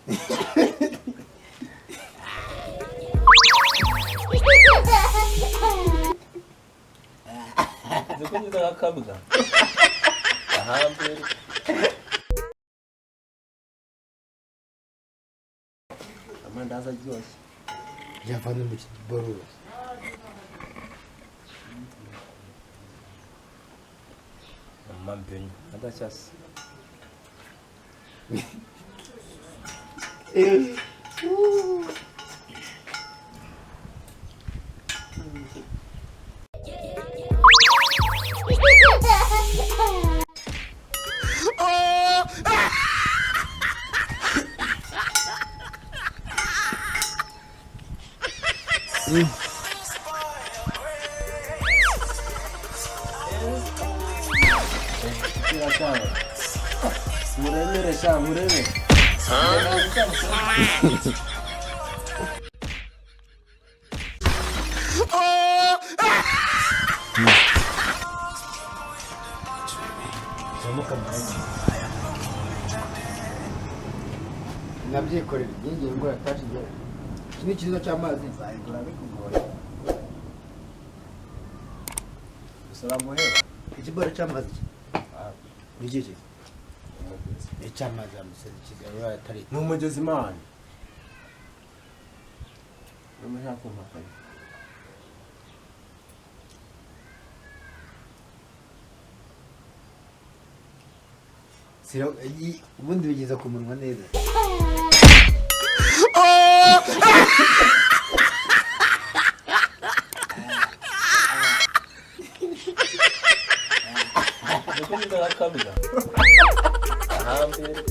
Uzi ko ngize nk'akabwa ahambere. Amandazi aryoshye. Yavana mu kibororo. Amambenye adacyase. Muremere sha, murebe. Nabyikorera ngiye ngura tashi ngewe. Iki ni ikiziba cy'amazi. Nzayigura bikugoye. Gusa uramuheba. Ikiboro cy'amazi iki? Ni iki iki? Ni icy'amazi ya Musenyi kigarura atari. Ni umugezi mani. Urimo ushaka kumpakanya. Ubundi bigeza ku munwa neza. Uzi ko ngize nk'akabwa ahambere.